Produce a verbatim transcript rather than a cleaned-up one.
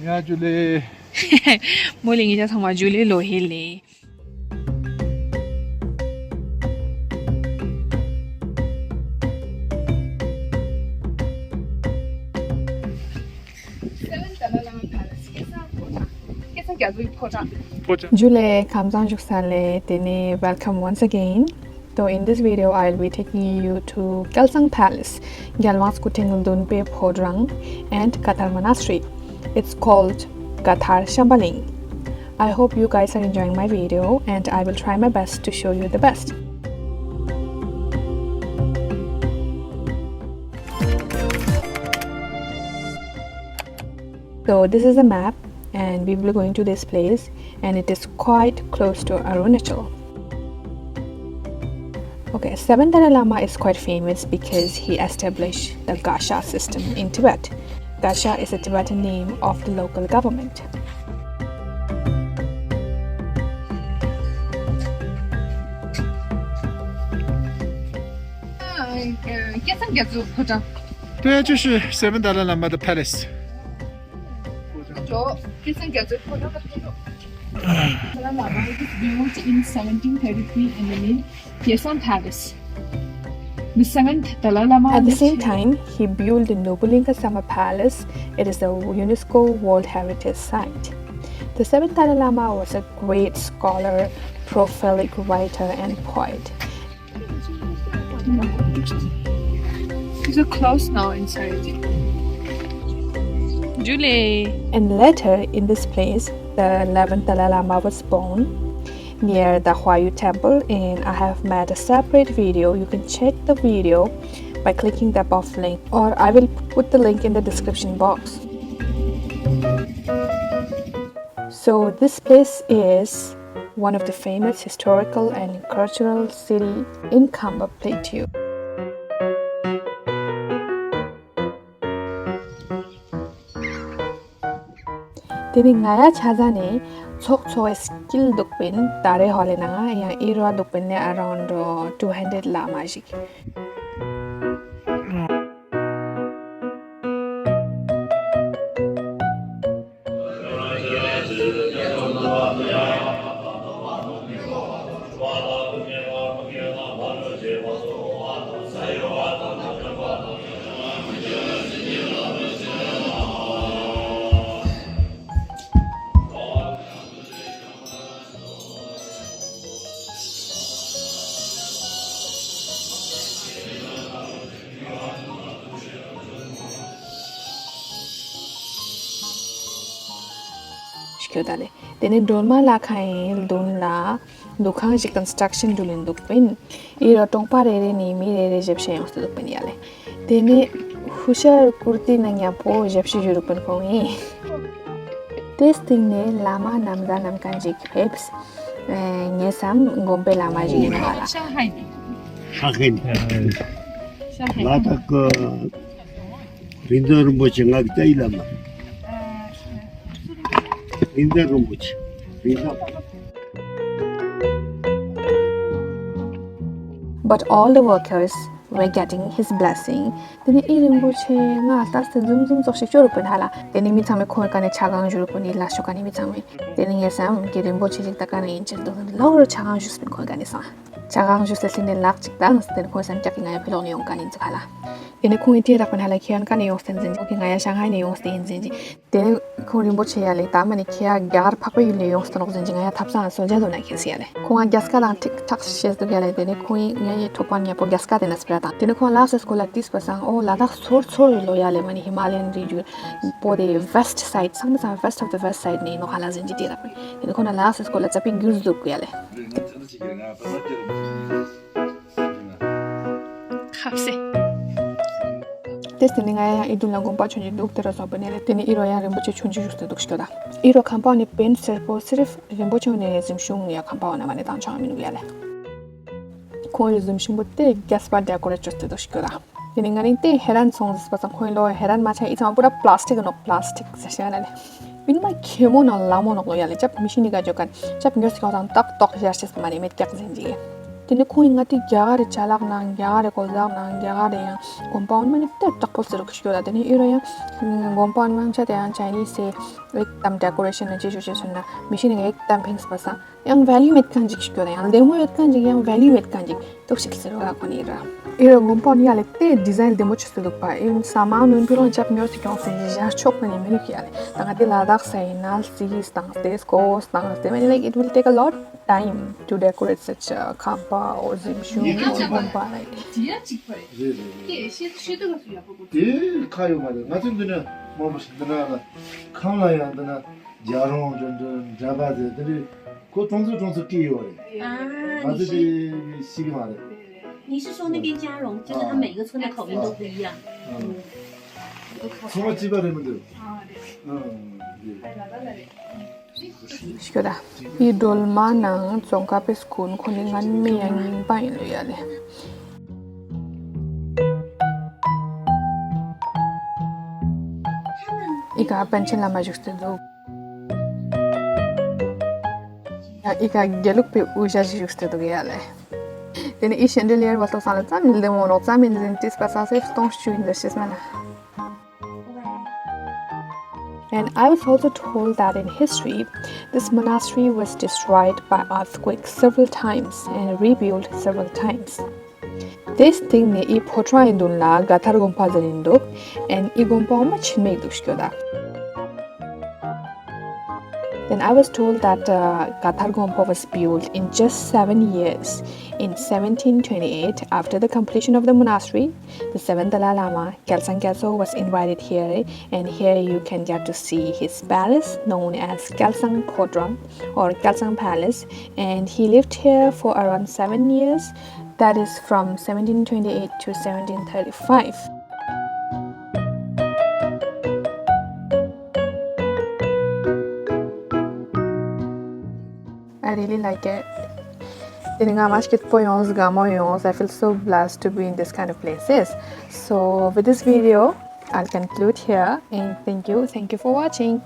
ཡ་ཇུ་ལེ། མོ་ལེ་ངེད་ཅག་ཚང་མ་ཇུ་ལེ་ལོ་ཧེ་ལེ། Seven Dalai Lama Palace. སྐལ་བཟང་རྒྱ་མཚོའི་ཕོ་བྲང་། ཇུ་ལེ། ཁམས་བཟང་བཞུགས་ས་ལེ། དེ་ནས་welcome once again. So in this video, I'll be taking you to Kelsang Palace, རྒྱལ་དབང་སྐུ་ཕྲེང་བདུན་པའི་ཕོ་བྲང་, and Kathar Monastery. It's called Kathar Shambhaling. I hope you guys are enjoying my video, and I will try my best to show you the best. So this is a map, and we will be going to this place, and it is quite close to Arunachal. Okay, seventh Dalai Lama is quite famous because he established the Gacha system in Tibet. Gacha is a Tibetan name of the local government. Dalai Lama is built in seventeen thirty-three in the name Kelsang Palace. The seventh Dalai Lama. At the same time, he built the Nobulinga Sama Palace. It is a UNESCO World Heritage Site. The seventh Dalai Lama was a great scholar, prolific writer, and poet. These are closed now inside. Julie. And later in this place, the eleventh Dalai Lama was born near the Huayu Temple, and I have made a separate video. You can check the video by clicking the above link, or I will put the link in the description box. So this place is one of the famous historical and cultural city in Khamba Plateau. དེ་ནི་ང་ཡ་ཆ་ཚང་ནས་ཚོགས་འཚོགས་པའི་སྐྱིད་འདུག་པིན། ད་རེས་ཧོ་ལེ་ན་ང་ཡང་ཨི་རོ་འདུག་པིན་ནས་around two hundred ལ་མ་ཞིག་ཤོད་ད་ལེ། དེ་ནས་སྒྲོལ་མ་ལྷ་ཁང་ཡི་མདུན་ལ་འདུ་ཁང་ཞིག་construction འགྲུལ་ཡིན་འདུག་པིན། ཨི་རོ་གྲོང་པ་རེ་རེ་ནས་མི་རེ་རེ་ཞབས་ཕྱི་ཡོང་སྲིད་འདུག་པིན་ཡ་ལེ། དེ་ནས་ཧུ་ཤར་ཀུར་ཏི་ནང་ཉམ་པོ་ཞབས་ཕྱི་ཞུ་རུག་པིན་ཁོང་ཡིན། དེ་སྟེང་ནས་བླ་མ་ནམ་ཟླ་ནམ་མཁའ་འཇིག་ཕེབས། ངེད་བསམ་དགོན་པའི་བླ་མ་ཞིག་ཡིན་ནོ་ཧ་ལ། ཤ་ཧན། ཤ་ཧན། ལ་དྭགས་རིན་ཐང་རིན་པོ་ཆེ་ང་གི་ལྟ་ཡི་ལ་མ། རིན་ཐང་རིན་པོ་ཆེ། རིན་ཐང་། But all the workers were getting his blessing. དེ་ནས་ཨི་རིན་པོ་ཆེ་ང་ལྟ་སྟེ་འཛུམ་འཛུམ་ཙོག་ཞིག་སྐྱོ་རུ་པོ་ཧ་ལ། དེ་ནས་མི་ཚང་མས་ཁོའི་ཀ་ནས་ཆ་གང་ཞུ་རུ་པོ་ནི་ལ་ཤོ་ཀ་ནས་མི་ཚང་མས། དེ་ནས་ངས་བསམ་གི་རིན་པོ་ཆེ་ཞིག་ལྟ་ཀ་ནས་ཡིན་ཕྱིར་འདུག་ལོག་རུ་ཆ་གང་ཞུས་པིན་ཁོའི་ཀ་ནས་སོང་། ཆ་གང་ཞུས་ཏེ་སླེབས་ནས་ལག་ཅིག་བཏང་། དེ་ནས་ཁོའི་སེམས་སྐྱག་གི་ང་ཡང་ཕི་ལོག་ནས་ཡོང་ཀ་ནས་འཛུག་ཧ་ལ། དེ་ནས་ཁོང་གིས་དེ་རག་པ་ན་ལ་ཁྱེད་རང་ཀ་ནས་ཡོང་སྟེ་འཛིན་ཅིག་ཁོང་གིས་ང་ཡ་ཤང་ཧའི་ནས་ཡོང་སྟེ་ཡིན་འཛིན་ཅིག་དེ་ནས་ཁོང་རིན་པོ་ཆེ་ཡ་ལས་ད་མ་ནས་ཁྱེད་ཡ་རྒྱ་གར་འཕགས་པའི་ཡུལ་ནས་ཡོང་སྟེ་ནོག་འཛིན་ཅིག་ང་ཡ་ཐབ་ཚང་སོ་ཇ་ལོ་ན་ཁྱེད་སི་ཡ་ལས་ཁོང་ང་རྒྱ་སྐད་དང་ཐིག་ཐག་བཤད་འདུག་ཡ་ལས། དེ་ནས་ཁོང་ཡིས་ངའི་ཐོག་པ་ཉེ་པོ་རྒྱ་སྐད་དེ་ན་སྤེ་ར་དང་། དེ་ནས་ཁོང་ལགས་སུ་སྐོར་ལ་ཏིས་པ་སང་ཨོ་ལ་དྭགས་ཚོར་ཚོར་ཡུལ་ལོ་ཡ་ལས་མ་ནས་ཧི་མ་ལ་ཡན་རི་རྒྱུད་པོ་དེ་west side ཚང་མ་ཚང་west of the west side ནས་ནོག་ཧ་ལ་འཛིན་ཅིག་དེ་རག་པ། དེ་ནས་ཁོང་ན་ལགས་སུ་སྐོར་ལ་ཙ་པིག་རྒྱུ་འདུག་ཡ་ལས། ཁ་ཟེ། དེ་སྟེང་ནས་ང་ཡང་ཨི་དུ་ལ་དགོན་པ་ཆུང་ཆུང་འདུག་དེ་ར་སོང་པ་ནས་ལས། དེ་ནས་ཨི་རོ་ཡང་རིན་པོ་ཆེ་ཆུང་ཆུང་བཞུགས་ཏེ་འདུག་ཤོད་ད། ཨི་རོ་ཁང་པ་ནི་པན་སེར་པོ་སིར་རིན་པོ་ཆེ་ནས་གཟིམ་ཆུང་ཡ་ཁང་པ་བ་ན་མ་ནས་དང་ཆང་མི་འདུག་ཡ་ལས། ཁོང་ཡི་གཟིམ་ཆུང་པོ་དེ་རྒྱས་པ་ཌེ་ཀོ་རེ་ཊི་བྱས་ཏེ་འདུག་ཤོད་ད། དེ་ནས་ང་རིང་དེ་ཧེ་རན་སོང་ཟིག་པ་ཙང་ཁོང་ལོ་ཧེ་རན་མ་ཆ་ཨི་ཚང་པུ་ར་པ་ལ་སི་ཊིག་ནོག་པ་ལ་སི་ཊིག་ཟེར་ཤེ་ན་ལས། ཨིན་མ་ཁེ་མོ་ནང་ལ་མོ་ནོག་ལོ་ཡ་ལས་ཅབ་མི་ཤི་ནི་ག་ཇོ་ཀན་ཅབ་ངོས་སི་ཀ་ཚང་ཏག་ཏོག་ཞར་ཤེས་པ་མ་ནི་མེད་ཀྱག་ཟིན་ཅིག་དེ་ནས་ཁོང་གིས་ང་དེ་རྒྱ་གར་རེ་ཅ་ལག་ནང་རྒྱ་གར་རེ་གོ་ལག་ནང་རྒྱ་གར་རེ་ཡང་དགོན་པ་འོ་མ་ནི་དེ་དྲག་པོ་ཟེར་གི་ཤོད་ད། དེ་ནས་ཨི་རོ་ཡང་དགོན་པ་འོ་མ་ཆ་དེ་ཡང་ཅའི་ནིས་སེ་ལེགས་དམ་ཌེ་ཀོ་རེ་ཤན་ནང་ཅི་ཞུ་ཅི་སོང་ན་མི་ཤེས་ནི་ལེགས་དམ་ཕིངས་པ་ས། ཡང་ཝེ་ལུ་མེད་མཁན་ཅིག་ཤོད་ད། ཡང་ལྡེ་མོ་ཡོད་མཁན་ཅིག་ཡང་ཝེ་ལུ་མེད་མཁན་ཅིག་འདུག་ཤིག་ཟེར་བ་ཁོ་ནི་ར། ཨི་རོ་དགོན་པ་ནི་ཡ་ལེ་དེ་ཌི་ཛའིན་ལྡེ་མོ་ཆུ་སི་འདུག་པ། ཨིན་ས་མ་ནུན་པུ་རང་ཅབ་ཉོ་སི་ཀྱོང་སི་ཡི་ཞར་ཆོག་ནི་མི་འདུག་ཡ་ལེ། ད་ང་དེ་ལ་དྭགས་ས་ཡིན་ན་ལ་སི་ཡིས་དང་དེ་སྐོ་སི་དང་དེ་མ་ནི་like it will take a lot time to decorate such a ཁམས་པ་or གཟིམ་ཆུང་ཡིག་ཆ་or ཆ་དགོན་པ་like རེད་རེད་རེད། དེ་ཤེས་ཤེས་ཏུ་ག་སུ་ཡག་པོ་དེ་ཁ་ཡོད་མ་རེད། ང་ཚོ་འདི་ན་མང་པོ་ཞིག་འདི་ན་ལ་ཁམས་ལ་ཡང་འདི་ན་རྒྱ་རོང་འདྲ་འདྲ་འདྲ་པ་ཟེར་དེ་རེད། ཁོ་གྲོང་ཚོ་གྲོང་ཚོ་སྐད་ཡོད་རེད། 啊，ང་ཚོ་你是 དེ་ཤེས་ཀྱི་མ་རེད། 你是说那边嘉荣，就是它每个村的口音都不一样。ཚང་མ་གཅིག་པ་རེད་མི་འདུག་ཨང་རེད། ཤོད་ད། ཡི་སྒྲོལ་མ་ནང་ཙོང་ཁ་པའི་སྐུ་ཁོ་ནི་ངན་མི་ཡང་རྙིང་པ་ཡིན་ལོ་ཡ་ལེ། ཨི་ཀ་པཎ་ཆེན་བླ་མ་བཞུགས་ཏེ་འདུག་ཡང་ཨི་ཀ་དགེ་ལུགས་པའི་དབུ་ཞྭ་ཞིག་བཞུགས་ཏེ་འདུག་ཡ་ལེ། དེ་ནས་ཨི་ཤེན་ཌི་ལི་ཡར་བ་ལྟོ་ཚང་ལ་ཙམ་ཡིན་ལྡེ་མོ་ནོག་ཙམ་ཡིན་ལྡེ་ཏིས་པ་ས་སེ་སྟོང་བཅུ་ཡིན་ལྡེ་ཤེས་མ་ན། And I was also told that in history, this monastery was destroyed by earthquake several times and rebuilt several times. དེའི་སྟེང་ནས་ཨི་ཕོ་བྲང་ཡི་མདུན་ལ་ག་ཐར་དགོན་པ་ཟེར་ཡིན་འདུག and ཨི་དགོན་པ་འོ་མ་ཆེན་མོ་ཞིག་འདུག་ཤོད་ད། Then I was told that uh, Kathar Gompa was built in just seven years. In seventeen twenty-eight, after the completion of the monastery, the seventh Dalai Lama, Gyaltsang Gyatso, was invited here, and here you can get to see his palace known as Gyaltsang Khodram or Gyaltsang Palace, and he lived here for around seven years, that is from seventeen twenty-eight to seventeen thirty-five. I really like it. དེ་ནི་ང་མ་སྐྱིད་པོ་ཡོངས་དགའ་མོ་ཡོངས། I feel so blessed to be in this kind of places. So with this video, I'll conclude here and thank you, thank you for watching.